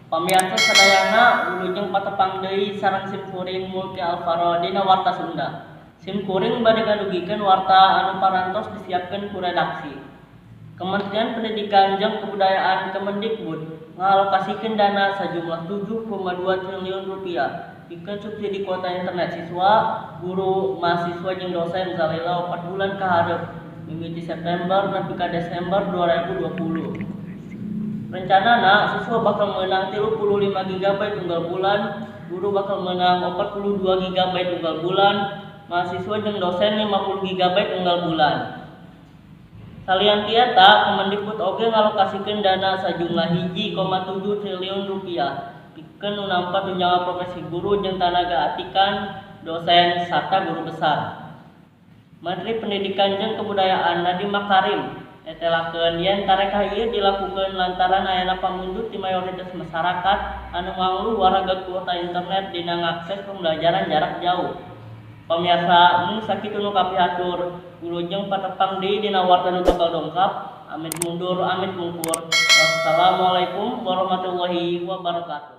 Pamiarsa sadayana, wilujeng patepang deui sareng simkuring Mulki Alvaro dina Warta Sunda. Simkuring bade ngadugikeun warta anu parantos disiapkeun ku redaksi. Kementerian Pendidikan jeung Kebudayaan Kemendikbud ngalokasikeun dana sajumlah 7,2 triliun rupiah pikeun subsidi kuota internet siswa, guru, mahasiswa jeung dosen salila 4 bulan ka hareup mimiti September nepi ka Desember 2020. Rencanana siswa bakal meunang 35 GB unggal bulan, guru bakal meunang 42 GB unggal bulan, mahasiswa jeung dosen 50 GB unggal bulan. Salian ti eta, Kemendikbud oge ngalokasikeun dana sajumlah 1,7 triliun rupiah pikeun nu nampa tunjangan profesi guru jeung tanaga atikan, dosen, sarta guru besar. Menteri Pendidikan jeung Kebudayaan Nadiem Makarim netelakeun yen tarekah ieu dilakukeun lantaran ayana pamundut ti mayoritas masyarakat anu ngangluh warega kuota internet dina ngakses pembelajaran jarak jauh. Pamiarsa, mung sakitu nu kapihatur, wilujeng patepang deui dina warta nu bakal dongkap. Amit mundur, amit mungkur. Wassalamualaikum warahmatullahi wabarakatuh.